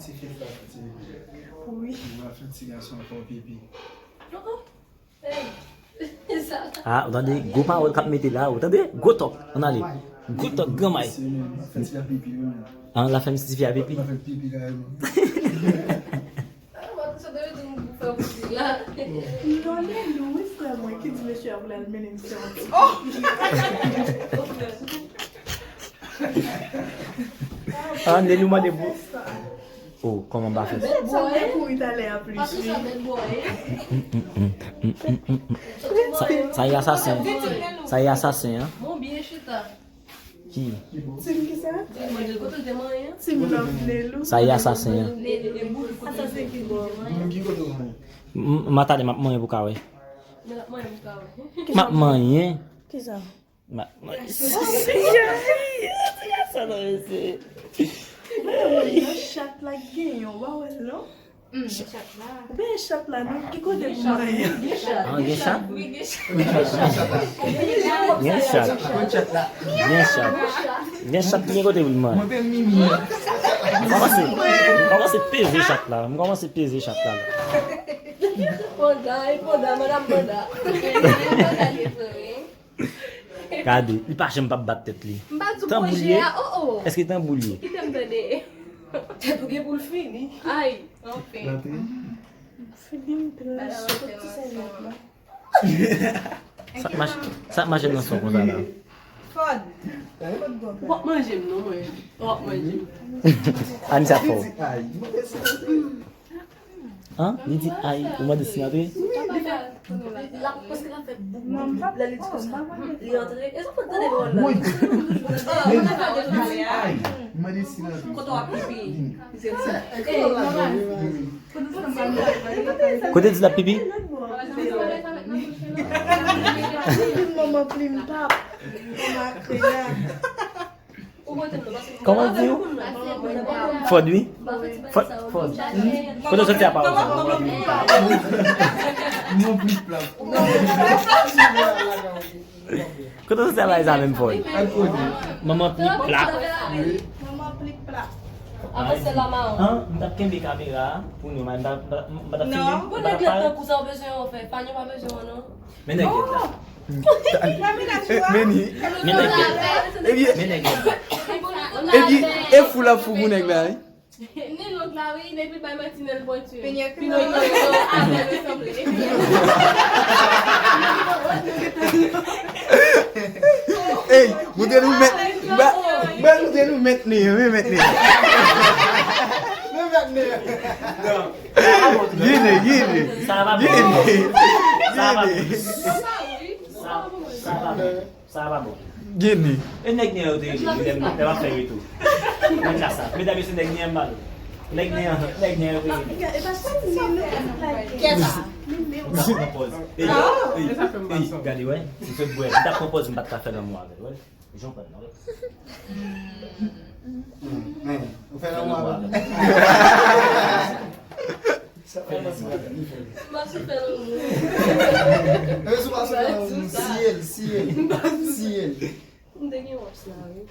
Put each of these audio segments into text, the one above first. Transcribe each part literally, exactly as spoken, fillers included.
Ti fi sa, ti. Wi. Li va fè ti gason fè pipi. Ah, ou tande gwo pawòl k ap mete la, ou tande? Gwo tòk, ann ale. Gwo tòk, gran may. Ah, l ap fè m ti fi a pipi. Non, Nelou, wi, frè mwen, ki di mesye a pou l al mennen misye yon ti. Ah, Nelou mande pou. Oh, kòman m pa fè sa? Sa mwen kouri talè a plis, wi. Sa, sa e asasen. Sa e asasen, an. Bon, byen chita. Ki? Tim ki sa? Tim Love Nelou. Sa e asasen, an. Asasen ki bò? M, m atade, m ap manyen pou ka wè. M ap manyen. Ki sa? Ma, ma, sa nan mesye. Nan chat la gen yon, w pa wè l non? Chat la. Ou pa gen chat la non? Ki kote pou mwen? Ah, gen chat? Gen chat. Gen chat. Gen chat ki gen kote pou mwen. M kòmanse, m kòmanse peze chat la. M kòmanse peze chat la. Panda, e panda, madanm panda. Panda li ye vre, wi. Gade, li pa janm p ap bat tèt li. M pa di w pwojè a, oh, oh. Èske tanbou li ye? Kite m tande. Tèt ou gen pou l fini. Ay, anfen. Fini m tande sou ti sèvyèt la. Sa k mache, sa k mache nan son konsa la? Fòd. W ap manje m non, mwen. W ap manje m. Ann sa fò. An? Li di ay, ou mande si n antre? L ap, paske l ap fè bouk, bouk, bouk, lè li di konsa, li antre. E sa fò tande pawòl la. Li di ay, ou mande si n antre. Kote w ap pipi? Kote di l ap pipi? Manman plim pap. Manman kreyòl. Kòman di w? Fòd, wi. Fòd, Fòd. Kote w soti a pawòl sa? Manman plim pap. Kote w soti a pawòl sa menm, Fòd? Manman plim pap. Manman plim pap. An, m t ap kenbe kamera a pou nou, men m pa, m pa, m pa t ap filme. Bon, nèg yo tankou sa, w bezwen yo fè. Fanyo pa bezwen yo, non. Men nèg yo la. Men ni. Men nèg yo. Epi, epi, e fou la fou pou nèg la, wi. Ni long la, wi, depi bay Martinel pwenti. Pinocchio. Pinocchio, avè resanble. Ey, moutre nou mèt, ba, ba moutre nou mèt ni, wi, mèt ni. Nou mèt ni. Gine, gine. Sa va bon. Gine. Sa va bon. Sa, sa va bon. Sa va bon. Gine. E nèg ni an yo te rele, lè m, lè m ap fè retou. Mwen ka sa. Medam, mesye, nèg ni an m pale. Nèg ni an, nèg ni an yo te rele. Kèt. M t ap pran pòz. Ey, ey, ey, gade, wè. Se sot bwè. M t ap pran pòz, m pa t ka fè lanmou avè l, wè. Jan w pran nan, wè. Men, ou fè lanmou avè l. Sa fè lanmou avè l. M pa sou fè lanmou. Epi si w pa sou fè lanmou, siye l, siye l. Siye l. M te gen wòps la, wi.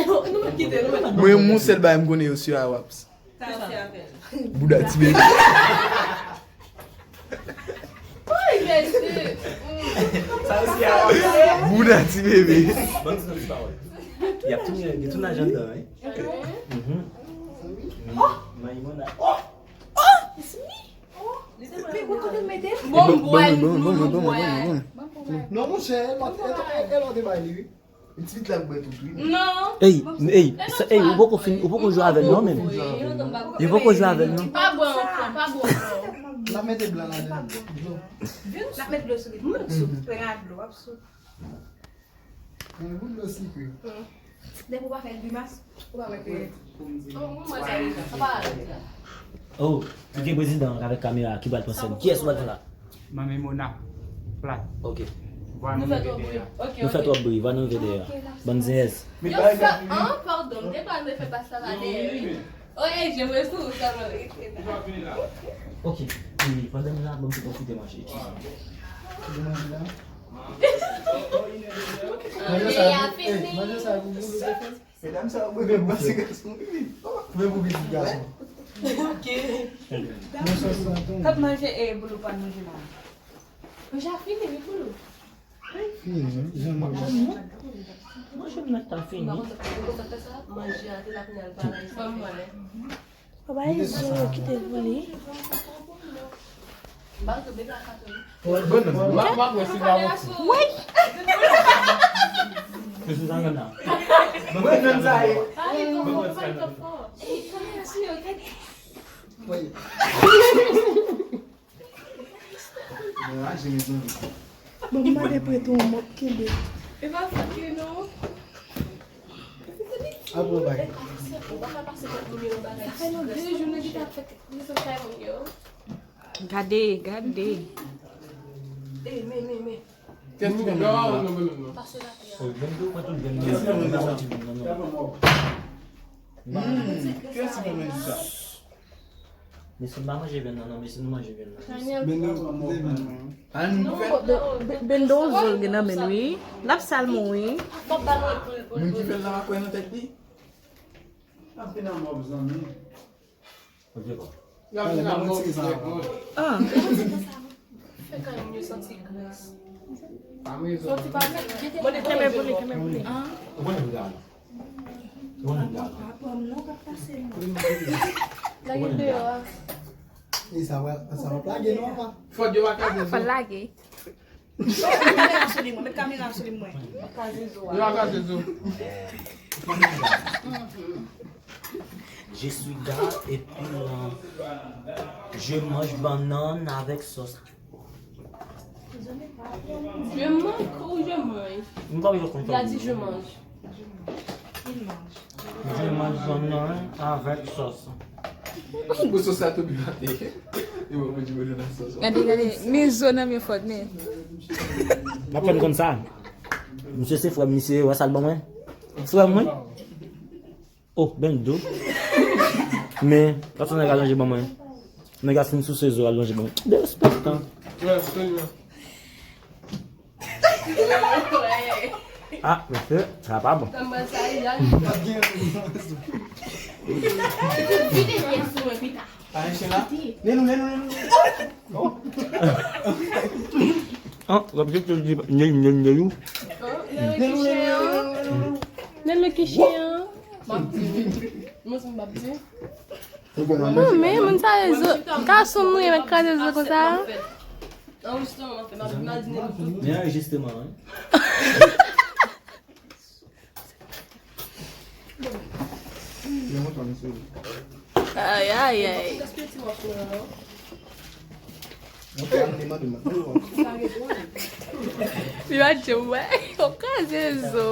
Nou mèt kite, nou mèt. Mwen, yon sèl bagay m konnen yo siye a wòps. Sa yo fè avè l. Bouda ti bebe. Woy, mesye. Sa yo siye a wòps. Bouda ti bebe. Ban m di nou ti pawòl. Y ap tounen, gen tounaj anndan, wi. Mhm. Mayi Mona. Oh! It's me! Oh! Li te pral. Men kote l mete l? Bon, bon, bon, bon, bon, bon, bon. Non, monchè, e lòt, e lòt te bay li, wi. Ti pitit la bwè tout, wi. Non. Ey, ey, sa, ey, ou poko fin, ou poko jwe avè l non, menm. Yo poko jwe avè l non. Pa bwè ankò, pa bwè ankò. N ap mete blan ladan. Dlo. N ap met dlo sou li. Sou, pran dlo, w ap sou. Yon gout dlo sikre. Depi w pa fè grimas, ou pa wè ke. Oh, mwen wè sa deja. Sa pa alèz la. Oh, ki gen prezidan avèk kamera ki pral pran sèn. Kiyès ou pral fè la? Manmi Mona. Plat. Ok. Vwa nou rive dèyè. Ok, ok. Nou fè twòp bri, vwa nou rive dèyè. Bann zenyèz. Yo fè, an, padon, m te pral fè pasta la dèyè, wi. Oh, ey, jem resou, sa va rete la. Ok. Wi, pandan m la, ban m te pwofite manje. Ou te manje la? Manje sa, ey, manje sa, gougou, ou te fè? Medam sa yo bwè bèl pase gason wi. Bwè pou pitit gason. Ok. Kòt manje e boulou pa manje la. Manje a fini wi boulou. Fini, jan manje. Manje m nan ta fini. Manje a te la kounye a l pa la. Papa Izo kite vole. Bannann. Mwen mwen si la. Wi. Mwen si la nan. Bannann sa ye. Wi. Mwen raje mezanmi. Bon, m mande prete yon mòp kenbe. E pa sa ke non. Apre bay. Sa fè nou de jou nou di ta fè Gade, gade. Kès ki fè menm nan? Pase la. Kès ki fè menm sa? Mesye, m pa manje vyann nan, non, mesye, nou manje vyann nan. Menm nou, menm nou. Ann fè. Bendo zol gen nan men wi. L ap sal mwen wi. Moun ki fè l la pa kwè nan tèt li. Ap vin an mòb zanmi. Y ap vin an mòb. Ah. Fè kanmenm yo santi gras. Santi pa byen. Kenbe pou li, kenbe pou li. Lage deyò a. E sa w ap, sa w ap lage non, papa? Fòt yo pa kaze zo. Fòt lage. Met kamera sou li mwen, met kamera sou li mwen. Kaze zo a. Yo pa kaze zo. Je suis gars et puis euh, je mange banane avec sauce. Je mange ou je mange? M pa wè konn. Il a dit je mange. Je mange banane avec sauce. Gade, gade, men zo nan men Fòt, men. M ap fè n konn sa. Misye se frè m, misye wè sa l ban mwen. Frè mwen. Oh, Bendo. Men, pèsonn nèg al lonje ban mwen. Nèg al fin souse zo al lonje ban mwen. Derespektan. Ah, mesye, sa pa bon. Pa yon chen la? Nen nou, nen nou, nen nou. Oh. Ah, l ap jete l di nen, nen, nen nou. Nen nou, nen nou, nen nou. Nen nou ki chen an. M ap di. Mwen se m ap di. Non, men moun sa yo zo, gason nou renmen kraze zo konsa. Anrejistreman fèt, m ap imajine nou tout. Men anrejistreman, wi. Ay, ay, ay. Li pa di w, wè, yo kraze zo.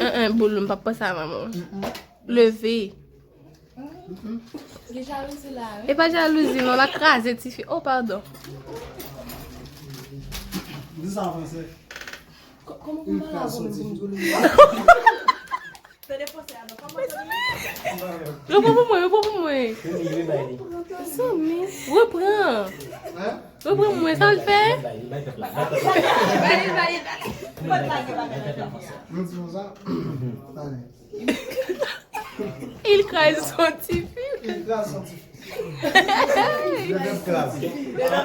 En, en, boul, m p ap panse a manman. Leve. Gen jalouzi la, wi. E pa jalouzi, non, l ap kraze tifi. Oh, padon. Di sa an fransè. Kò-, kòman pou m pale avè w menm pou m di w leve? Tande fransè a, non, kòman tande? Repran pou mwen, repran pou mwen. Zanmi, repran. Hein? Repran pou mwen, sa w fè? Mwen di konsa. Talè. Il kraze son tifi. Il kraze son tifi. Dedan kraze. Dedan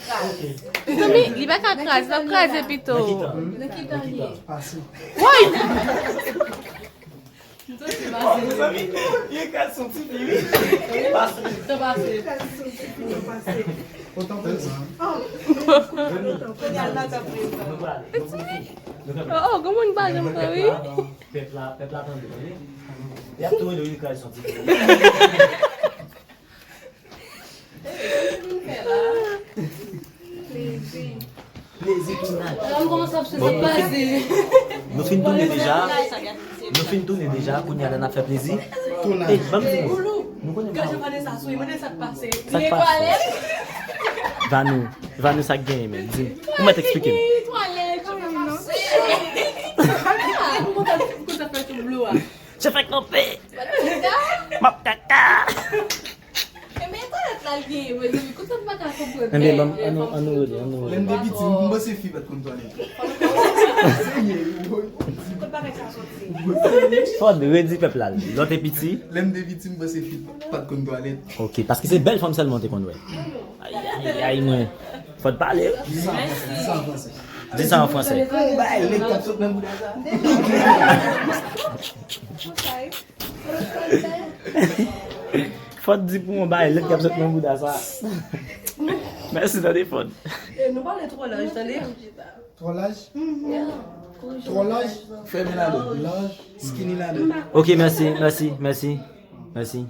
kraze. Mezanmi, li pa ka kraze, l ap kraze pito. Nan ki tan li ye? Woy! Mezanmi, il kraze son tifi, wi. Tan pase. Otan prezan. Kounye a l pa ka prezan. Oh, oh, gen moun ki pa janm pran, wi. Pèp la, pèp la tande, tande. Y ap tou rele wi kraze son ti. Plezi tounaj. Bon, nou fin, nou fin tounen deja. Nou fin tounen deja, kounye a la n ap fè plezi. Tounaj. Ey, ban m di nou. Nou konnen pa. Sa k pase? Vanou, Vanou, sa k genyen, men? Di m. Ou mèt eksplike m. Twalèt, twalèt. Ou kontan, ou kontan fè sou blo a. Je fè kanpe. M ap kaka. E men twalèt Sa l genyen, mezanmi, kote m pa ka konprann. Enben, ban m, ann nou, ann nou rele, ann nou rele. Lè m te piti, m panse fi pa t konn twalèt. Serye, wi. Kot bagay sa soti? Fòd, redi pèp la, lè w te piti. Lè m te piti, m panse fi pa t konn twalèt. Ok, paske se bèl fanm sèlman w te konn wè. Ay, ay, ay, mwen. Fòd pale. Di sa an fransè, di sa an fransè. Di sa an fransè. Yon bagay lèd k ap sot nan bouda sa. Fòd di pou yon bagay lèd k ap sot nan bouda sa. Mèsi, tande, Fòd. Eh, nou pale twò laj, tande. Twò laj? Twò laj? Fèmen ladan. Laj. Skinny ladan. Ok, mèsi, mèsi, mèsi. Mèsi.